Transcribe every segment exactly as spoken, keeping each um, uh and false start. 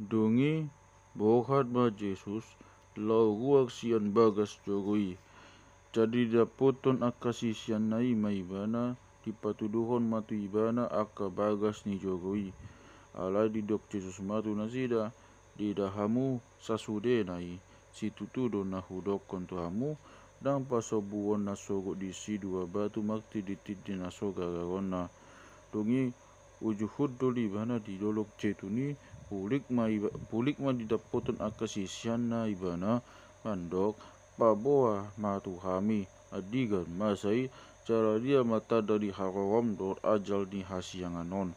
Dung i borhat ma Jesus laho ruar sian bagas joro i. Jadi didappothon angka siseanna i ma ibana, dipatuduhon ma tu ibana angka bagas ni joro i. Alai didok Jesus ma tu nasida, diida hamu sasudena i, situtu do na hudokkon tu hamu, ndang pasombuon na sogot disi dua batu martindintindi na so gararonna. Dung i uju hundul ibana di dolok Jetun i, pulik ma iba, pulik ma didappothon angka siseanna ibana, mandok, paboa ma tu hami, andigan masa i, jala dia ma tanda ni harorom dohot ajal ni hasiangan on.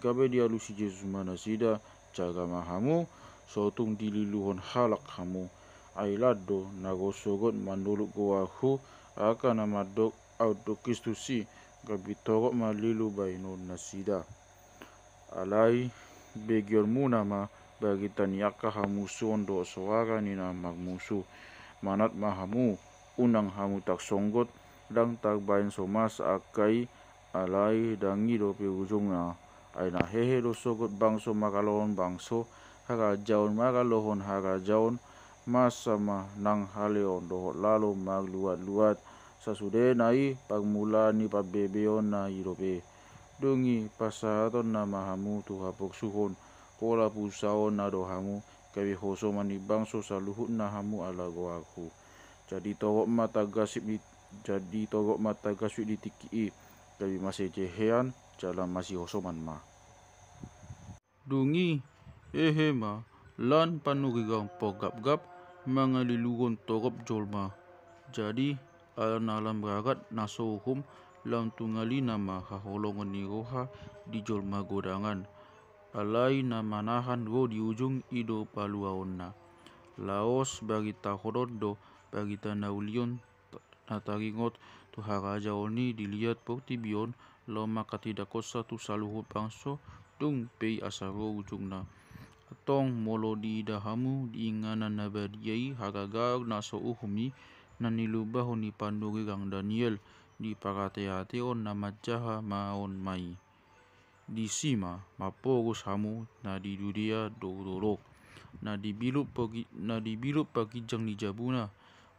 Gabe dialusi Jesus ma nasida, jaga ma hamu, so tung dililuhon halak hamu. Ai lan do na ro sogot manoluk goarhu, angka na mandok, ahu do Kristus i, gabe torop ma lilu bahenon nasida. Alai begeonmuna ma barita ni angka hamusuon dohot soara ni na marmusu. Manat ma hamu, unang hamu tarsonggot, ndang tarbahen so masa angka i, alai ndang i dope ujungna. Ai na hehe do sogot bangso mangalohon bangso, harajaon mangalohon harajaon, masa ma nang haleon dohot lalo marluatluat. Sasudena i parmulaan ni pambebeonna i dope. Dung i pasahatonna ma hamu tu haporsuhon, pola pusaonna do hamu, gabe hosoman ni bangso saluhutna hamu ala goarhu. Jadi torop ma tagasip di, jadi torop ma tagasip di tingki i, gabe masihehean jala masihosoman ma. Dung i hehe ma lan panurirang porgapgap mangaliluhon torop jolma. Jadi ala na lam rarat na so uhum, lam tungalina ma haholongon ni roha di jolma godangan. Alai na manahan ro di ujung i do paluaonna. Laos baritahon on do barita na uli on na taringot tu harajaon i di liat portibi on, laho mangkatindangkonsa tu saluhut bangso, dung pe i asa ro ujungna. Antong molo diida hamu di inganan na badia i harajaon na so uhum i, na nilobahon ni panurirang Daniel, di parateateon na manjaha ma on ma i. Disi ma mamporos hamu na di Judea do dolok, na dibilut pagi-, na dibilut paginjang ni jabuna,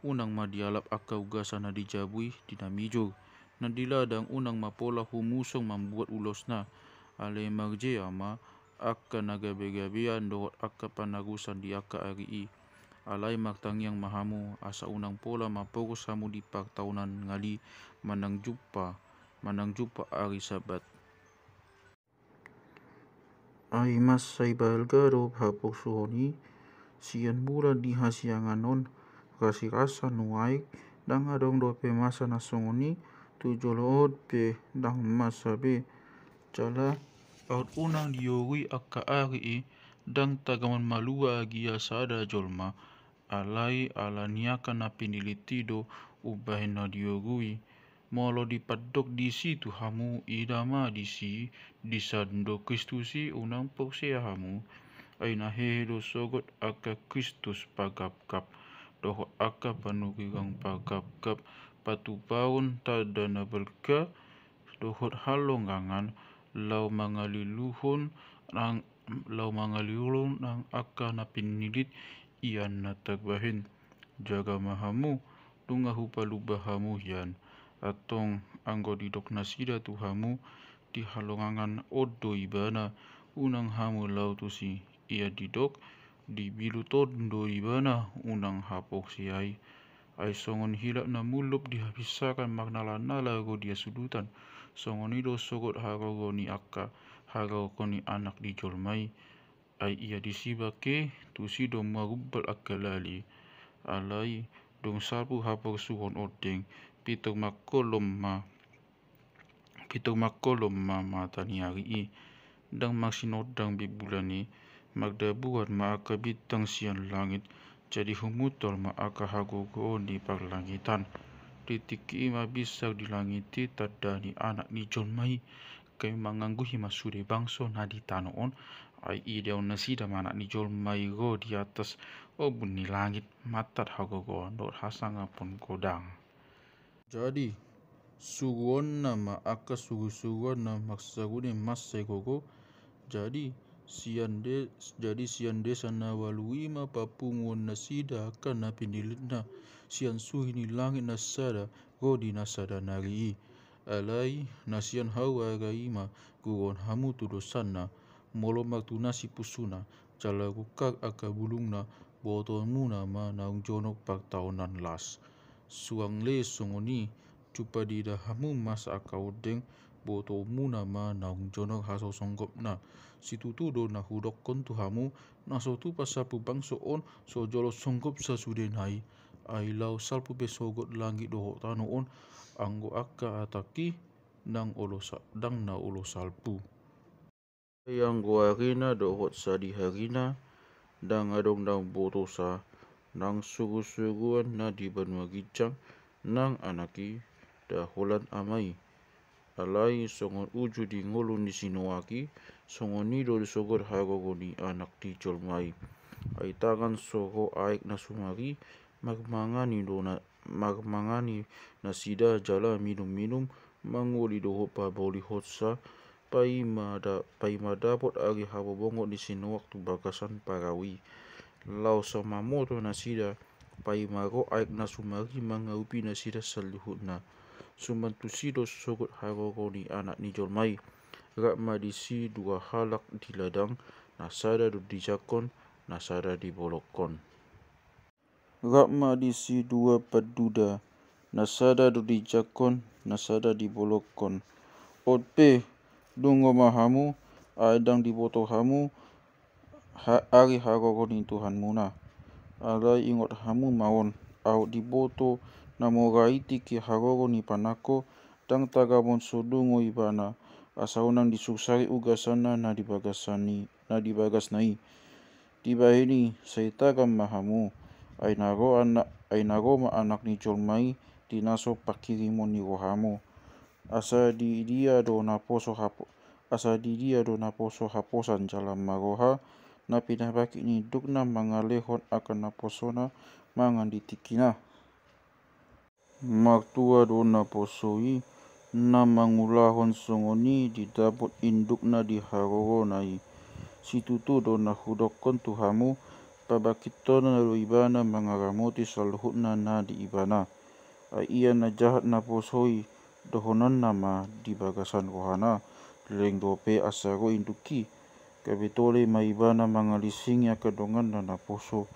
unang ma dialap angka ugasan na di jabu i di na mijur, na di ladang unang ma pola humusong mambuat ulosna, alai marjea ma angka na gabegabean dohot angka panarusan di angka ari i. Alai martangiang ma hamu, asa unang pola mamporos hamu di partaonan ngali manang jumpa, manang jumpa ari Sabat. Ai mansai balga do haporsuhon i, sian bulan ni hasiangan on, rasirasa nuaeng, ndang adong dope masa na songon i, tu jolo on pe ndang masa be. Jala aut unang diogoi angka ari i, ndang tagamon malua agia sada jolma, alai ala ni angka na pinilit i do umbahen na diogoi. Molo dipandok disi tu hamu, ida ma disi, disan do Kristus i, unang porsea hamu. Ai na hehe do sogot angka Kristus pagapgap, dohot angka panurirang pagapgap, patupaon tanda na balga, dohot halongangan, laho mangaliluhon nang, laho mangaliluhon nang angka na pinilit, ian na tarbahen. Jaga ma hamu, nunga hupalumba hamu hian. Antong anggo didok nasida tu hamu, di halongangan on do ibana, unang hamu laho tusi. Ia didok, dibilut on do ibana, unang haporseai. Ai songon hilak na mullup di hapisaran marnalanala ro di hasudutan, songon i do sogot haroro ni angka, haroro ni Anak ni jolma i. Ai ia disi bangke, tusi do marumbal angka lali. Alai dung salpu haporsuhon ondeng, pintor mangkolom ma, pintor mangkolom ma mata ni ari i. Ndang marsinondang be bulan i, mardabuan ma angka bintang sian langit, jadi humutol ma angka hagogoon di parlangitan. Di tingki i mabinsar di langit i tanda ni Anak ni jolma i. Gabe mangangguhi ma sude bangso na di tano on, ai idaon nasida ma Anak ni jolma i ro di atas ombun ni langit, mantat hagogoon dohot hasangapon godang. Jadi suruonna ma angka surusuruan na marsarune mansai gogo. Jadi Sian de, jadi sian desa na ualu i ma papunguon nasida angka na pinillitna, sian suhi ni langit na sada ro di na sada nari i. Alai na sian hau ara i ma guruon hamu tu dosanna, molo martunasi pusuna, jala rungkar angka bulungna, botoonmuna ma naung jonok partaonan las. Suang le songon i, jumpa diida hamu masa angka ondeng, botoonmuna ma naung jonok hasosonggopna. Situtu do na hudokkon tu hamu, na so tupa salpu bangso on, so jolo songgop sasudena i. Ai laho salpu pe sogot langit dohot tano on, anggo angka anak i, ndang olo sa-, ndang na olo salpu. Ai anggo arina dohot sadiharina, ndang adong na umbotosa, nang surusuruan na di banua ginjang, nang anak i, da holan ama i. Alai songon uju di ngolu ni si Noak i, songon i do sogot haroro ni Anak ni jolma i. Ai tagan so ro aek na sumari, marmangani do na, marmangani nasida jala minumminum, mangoli dohot pabolihonsa, paima da-, paima dapot ari habobongot ni si Noak tu bagasan parau i. Laos so mamoto nasida, paima ro aek na sumari mangarupi nasida saluhutna. Suman tusi do sogot haroro ni Anak ni jolma i. Rap ma disi dua halak di ladang, na sada do dijangkon, na sada dibolongkon. Rap ma disi dua panduda, na sada do dijangkon, na sada dibolongkon. On pe, dungo ma hamu, ai ndang diboto hamu, ha-, ari haroro ni Tuhanmuna. Alai ingot hamu ma on, aut diboto na mora i tingki haroro ni panangko, ndang tagamon so dungo ibana, asa unang disursari ugasanna na di bagasan i, na di bagasna i. Dibahen i, sai tagam ma hamu, ai na ro ana-, ai na ro ma Anak ni jolma i, di na so panghirimon ni rohamu. Asa di dia do naposo hapo-, asa di dia do naposo haposan jala marroha, na pinabangkit ni indukna mangalehon angka naposona mangan di tingkina. Martua do naposo i, na mangulahon songon i didapot indukna di harorona i. Situtu do na hudokkon tu hamu, pabangkithononna do ibana mangaramoti saluhutna na di ibana. Ai ia na jahat naposo i, dohononna ma di bagasan rohana, leleng dope asa ro induk i. Gabe tole ma ibana mangalisingi angka donganna naposo,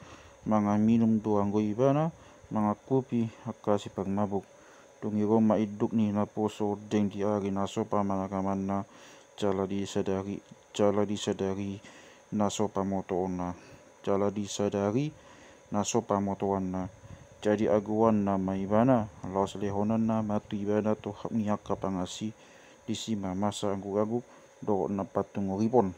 mangan minum do anggo ibana, mangankupi angka siparmabuk. Dung i ro ma induk ni naposo ondeng di ari na so pamanagamanna, jala disadari, jala disadari na so pamotoonna, jala disadari na so pamotoanna. Jadi agoanna ma ibana, laos lehononna ma tu ibana tohap ni angka pangasi, disi ma masa angguk-angguk, dohot na patungoripon.